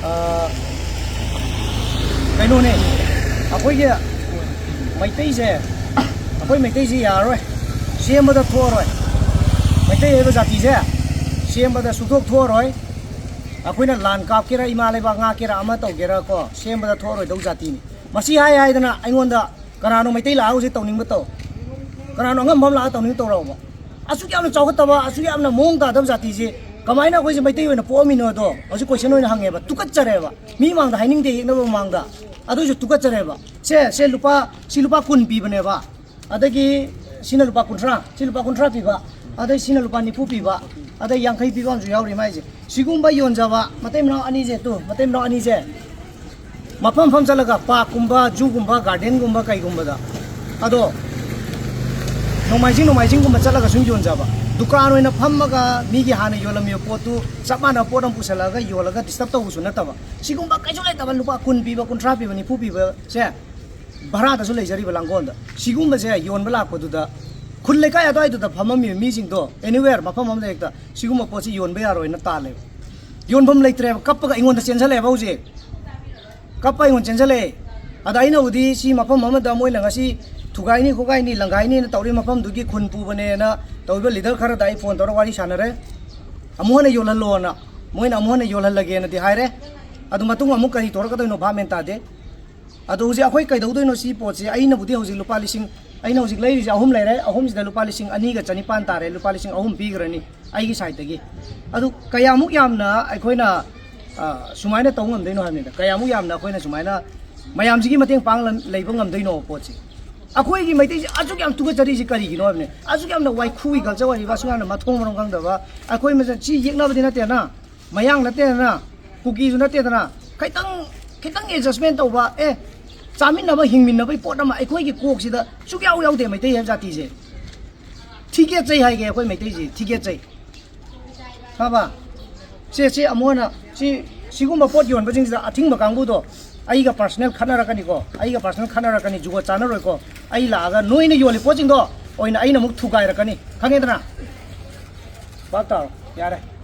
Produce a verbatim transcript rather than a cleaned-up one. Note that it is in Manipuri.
ꯑꯥ, ꯀꯩꯅꯣꯅꯦ, ꯑꯩꯈꯣꯏꯒꯤ ꯃꯩꯇꯩꯁꯦ, ꯑꯩꯈꯣꯏ ꯃꯩꯇꯩꯁꯦ ꯌꯥꯔꯔꯣꯏ, ꯁꯦꯝꯕꯗ ꯊꯣꯛꯑꯔꯣꯏ꯫ ꯃꯩꯇꯩ ꯍꯥꯏꯕ ꯖꯥꯇꯤꯁꯦ ꯁꯦꯝꯕꯗ ꯁꯨꯡꯊꯣꯛ ꯊꯣꯛꯑꯔꯣꯏ꯫ ꯑꯩꯈꯣꯏꯅ ꯂꯥꯟ ꯀꯥꯞꯀꯦꯔꯥ, ꯏꯃꯥ ꯂꯩꯕꯥꯛ ꯉꯥꯛꯀꯦꯔꯥ, ꯑꯃ ꯇꯧꯒꯦꯔꯥ ꯀꯣ, ꯁꯦꯝꯕꯗ ꯊꯣꯛꯑꯔꯣꯏꯗꯧ ꯖꯥꯇꯤꯅꯤ꯫ ꯃꯁꯤ ꯍꯥꯏ ꯍꯥꯏꯗꯅ ꯑꯩꯉꯣꯟꯗ ꯀꯅꯥꯅꯣ ꯃꯩꯇꯩ ꯂꯥꯛꯑꯒ ꯍꯧꯖꯤꯛ ꯇꯧꯅꯤꯡꯕ ꯇꯧ, ꯀꯅꯥꯅꯣ ꯑꯉꯝꯕ ꯑꯃ ꯂꯥꯛꯑꯒ ꯇꯧꯅꯤꯡꯕ ꯇꯧꯔꯛꯑꯣꯕ꯫ ꯑꯁꯨꯛ ꯌꯥꯝꯅ ꯆꯥꯎꯈꯠꯇꯕ, ꯑꯁꯨꯛ ꯌꯥꯝꯅ ꯃꯑꯣꯡ ꯇꯥꯗꯕ ꯖꯥꯇꯤꯁꯦ ꯀꯃꯥꯏꯅ ꯑꯩꯈꯣꯏꯁꯦ ꯃꯩꯇꯩ ꯑꯣꯏꯅ ꯄꯣꯛꯑꯝꯃꯤꯅꯣꯗꯣ ꯍꯧꯖꯤꯛ ꯀꯣꯏꯁꯟ ꯑꯣꯏꯅ ꯍꯪꯉꯦꯕ, ꯇꯨꯀꯠꯆꯔꯦꯕ꯫ ꯃꯤ ꯃꯥꯡꯗ ꯍꯥꯏꯅꯤꯡꯗꯦ, ꯌꯦꯛꯅꯕ ꯃꯃꯥꯡꯗ꯫ ꯑꯗꯨꯏꯁꯨ ꯇꯨꯀꯠꯆꯔꯦꯕ꯫ ꯁꯦ, ꯁꯦ ꯂꯨꯄꯥ, ꯁꯤ ꯂꯨꯄꯥ ꯀꯨꯟ ꯄꯤꯕꯅꯦꯕ, ꯑꯗꯒꯤ ꯁꯤꯅ ꯂꯨꯄꯥ ꯀꯨꯟꯊ꯭ꯔꯥ, ꯁꯤ ꯂꯨꯄꯥ ꯀꯨꯟꯊ꯭ꯔꯥ ꯄꯤꯕ, ꯑꯗꯩ ꯁꯤꯅ ꯂꯨꯄꯥ ꯅꯤꯐꯨ ꯄꯤꯕ, ꯑꯗꯩ ꯌꯥꯡꯈꯩ ꯄꯤꯕ ꯑꯃꯁꯨ ꯌꯥꯎꯔꯤ ꯃꯥꯏꯁꯦ꯫ ꯁꯤꯒꯨꯝꯕ ꯌꯣꯟꯖꯕ ꯃꯇꯩ ꯃꯅꯥꯎ ꯑꯅꯤꯁꯦ, ꯇꯨ, ꯃꯇꯩ ꯃꯅꯥꯎ ꯑꯅꯤꯁꯦ ꯃꯐꯝ ꯃꯐꯝ ꯆꯠꯂꯒ, ꯄꯥꯔꯛꯀꯨꯝꯕ, ꯖꯨꯒꯨꯝꯕ, ꯒꯥꯔꯗꯦꯟꯒꯨꯝꯕ, ꯀꯩꯒꯨꯝꯕꯗ, ꯑꯗꯣ ꯅꯣꯡꯃꯥꯏꯖꯤꯡ, ꯅꯣꯡꯃꯥꯏꯖꯤꯡꯒꯨꯝꯕ ꯆꯠꯂꯒ ꯁꯨꯝ ꯌꯣꯟꯖꯕ, ꯗꯨꯀꯥꯟ ꯑꯣꯏꯅ ꯐꯝꯃꯒ ꯃꯤꯒꯤ ꯍꯥꯟꯅ ꯌꯣꯜꯂꯝꯃꯤꯕ ꯄꯣꯠꯇꯨ ꯆꯞ ꯃꯥꯟꯅꯕ ꯄꯣꯠ ꯑꯃ ꯄꯨꯁꯜꯂꯛꯑꯒ ꯌꯣꯜꯂꯒ ꯗꯤꯁꯇꯔꯕ ꯇꯧꯕꯁꯨ ꯅꯠꯇꯕ, ꯁꯤꯒꯨꯝꯕ ꯀꯩꯁꯨ ꯂꯩꯇꯕ ꯂꯨꯄꯥ ꯀꯨꯟ ꯄꯤꯕ, ꯀꯨꯟꯊ꯭ꯔꯥ ꯄꯤꯕ, ꯅꯤꯐꯨ ꯄꯤꯕꯁꯦ ꯚꯔꯥꯗꯁꯨ ꯂꯩꯖꯔꯤꯕ ꯂꯥꯡꯒꯣꯜꯗ ꯁꯤꯒꯨꯝꯕꯁꯦ ꯌꯣꯟꯕ ꯂꯥꯛꯄꯗꯨꯗ ꯈꯨꯜ ꯂꯩꯀꯥꯏ ꯑꯗꯨꯋꯥꯏꯗꯨꯗ ꯐꯝꯃꯝꯃꯤꯕ ꯃꯤꯁꯤꯡꯗꯣ, anywhere, ꯃꯐꯝ ꯑꯃꯗ ꯍꯦꯛꯇ ꯁꯤꯒꯨꯝꯕ ꯄꯣꯠꯁꯤ ꯌꯣꯟꯕ ꯌꯥꯔꯣꯏꯅ ꯇꯥꯜꯂꯦꯕ꯫ ꯌꯣꯟꯐꯝ ꯂꯩꯇ꯭ꯔꯦꯕ, ꯀꯞꯄꯒ ꯑꯩꯉꯣꯟꯗ ꯆꯦꯟꯁꯤꯜꯂꯛꯑꯦꯕ ꯍꯧꯖꯤꯛ꯫ ꯀꯞꯄ ꯑꯩꯉꯣꯟꯗ ꯆꯦꯟꯁꯤꯜꯂꯛꯑꯦ꯫ ꯑꯗ ꯑꯩꯅꯕꯨꯗꯤ ꯁꯤ ꯃꯐꯝ ꯑꯃꯗ ꯃꯣꯏꯅ ꯉꯁꯤ ꯊꯨꯒꯥꯏꯅꯤ, ꯈꯣꯠꯀꯥꯏꯅꯤ, ꯂꯪꯒꯥꯏꯅꯤꯅ ꯇꯧꯔꯤ ꯃꯐꯝꯗꯨꯒꯤ ꯈꯨꯟ ꯄꯨꯕꯅꯦꯅ ꯇꯧꯔꯤꯕ ꯂꯤꯗꯔ ꯈꯔꯗ ꯑꯩ ꯐꯣꯟ ꯇꯧꯔ ꯋꯥꯔꯤ ꯁꯥꯟꯅꯔꯦ꯫ ꯑꯃꯨꯛ ꯍꯟꯅ ꯌꯣꯜꯍꯜꯂꯣꯅ, ꯃꯣꯏꯅ ꯑꯃꯨꯛ ꯍꯟꯅ ꯌꯣꯜꯍꯜꯂꯒꯦꯅꯗꯤ ꯍꯥꯏꯔꯦ꯫ ꯑꯗꯨ ꯃꯇꯨꯡ ꯑꯃꯨꯛ ꯀꯔꯤ ꯇꯧꯔꯛꯀꯗꯣꯏꯅꯣ ꯚꯥꯞ ꯃꯦꯟ ꯇꯥꯗꯦ꯫ ꯑꯗꯣ ꯍꯧꯖꯤꯛ ꯑꯩꯈꯣꯏ ꯀꯩꯗꯧꯗꯣꯏꯅꯣ ꯁꯤ ꯄꯣꯠꯁꯦ? ꯑꯩꯅꯕꯨꯗꯤ ꯍꯧꯖꯤꯛ ꯂꯨꯄꯥ ꯂꯤꯁꯤꯡ, ꯑꯩꯅ ꯍꯧꯖꯤꯛ ꯂꯩꯔꯤꯁꯦ ꯑꯍꯨꯝ ꯂꯩꯔꯦ, ꯑꯍꯨꯝꯁꯤꯗ ꯂꯨꯄꯥ ꯂꯤꯁꯤꯡ ꯑꯅꯤꯒ ꯆꯅꯤꯄꯥꯟ ꯇꯥꯔꯦ, ꯂꯨꯄꯥ ꯂꯤꯁꯤꯡ ꯑꯍꯨꯝ ꯄꯤꯈ꯭ꯔꯅꯤ ꯑꯩꯒꯤ ꯁꯥꯏꯠꯇꯒꯤ꯫ ꯑꯗꯨ ꯀꯌꯥꯃꯨꯛ ꯌꯥꯝꯅ ꯑꯩꯈꯣꯏꯅ, ꯑ, ꯁꯨꯃꯥꯏꯅ ꯇꯧ ꯉꯝꯗꯣꯏꯅꯣ ꯍꯥꯏꯕꯅꯤꯗ, ꯀꯌꯥꯃꯨꯛ ꯌꯥꯝꯅ ꯑꯩꯈꯣꯏꯅ ꯁꯨꯃꯥꯏꯅ ꯃꯌꯥꯝꯁꯤꯒꯤ ꯃꯇꯦꯡ ꯄꯥꯡ ꯂꯩꯕ ꯉꯝꯗꯣꯏꯅꯣ ꯄꯣꯠꯁꯦ? ꯑꯩꯈꯣꯏꯒꯤ ꯃꯩꯇꯩꯁꯦ ꯑꯁꯨꯛ ꯌꯥꯝ ꯇꯨꯀꯠꯆꯔꯤꯁꯤ ꯀꯔꯤꯒꯤꯅꯣ ꯍꯥꯏꯕꯅꯤ? ꯑꯁꯨꯛ ꯌꯥꯝꯅ ꯋꯥꯏꯈꯨꯒꯤ ꯀꯜꯆꯔ ꯑꯣꯏꯔꯤꯕ, ꯑꯁꯨꯛ ꯌꯥꯝꯅ ꯃꯊꯣꯡ ꯃꯔꯝ ꯈꯪꯗꯕ, ꯑꯩꯈꯣꯏ ꯃꯁꯦꯟ ꯁꯤ ꯌꯦꯛꯅꯕꯗꯤ ꯅꯠꯇꯦꯅ, ꯃꯌꯥꯡ ꯅꯠꯇꯦꯗꯅ, ꯀꯨꯀꯤꯁꯨ ꯅꯠꯇꯦꯗꯅ, ꯈꯤꯇꯪ, ꯈꯤꯇꯪ ꯑꯦꯗꯖꯁꯃꯦꯟ ꯇꯧꯕ, ꯑꯦ, ꯆꯥꯃꯤꯟꯅꯕ, ꯍꯤꯡꯃꯤꯟꯅꯕꯒꯤ ꯄꯣꯠ ꯑꯃ ꯑꯩꯈꯣꯏꯒꯤ ꯀꯣꯛꯁꯤꯗ ꯁꯨꯛꯌꯥꯎ ꯌꯥꯎꯗꯦ ꯃꯩꯇꯩ ꯍꯥꯏꯕ ꯖꯥꯇꯤꯁꯦ꯫ ꯊꯤꯒꯦꯠꯆꯩ ꯍꯥꯏꯒꯦ ꯑꯩꯈꯣꯏ ꯃꯩꯇꯩꯁꯦ, ꯊꯤꯒꯦꯠꯆꯩ꯫ ꯈꯪꯉꯕ? ꯁꯦ, ꯁꯤ ꯑꯃꯨꯛ ꯍꯟꯅ, ꯁꯤ, ꯁꯤꯒꯨꯝꯕ ꯄꯣꯠ ꯌꯣꯟꯕꯁꯤꯡꯁꯤꯗ ꯑꯊꯤꯡꯕ ꯀꯥꯡꯕꯨꯗꯣ ꯑꯩꯒ ꯄꯥꯔꯁꯅꯦꯜ ꯈꯠꯅꯔꯛꯀꯅꯤꯀꯣ, ꯑꯩꯒ ꯄꯥꯔꯁꯅꯦꯜ ꯈꯠꯅꯔꯛꯀꯅꯤ, ꯖꯨꯒꯣꯠ ꯆꯥꯅꯔꯣꯏꯀꯣ꯫ ꯑꯩ ꯂꯥꯛꯑꯒ ꯅꯣꯏꯅ ꯌꯣꯜꯂꯤ ꯄꯣꯠꯁꯤꯡꯗꯣ ꯑꯣꯏꯅ ꯑꯩꯅ ꯑꯃꯨꯛ ꯊꯨꯒꯥꯏꯔꯛꯀꯅꯤ, ꯈꯪꯉꯦꯗꯅ? ꯚꯥꯞ ꯇꯥꯔꯣ, ꯌꯥꯔꯦ꯫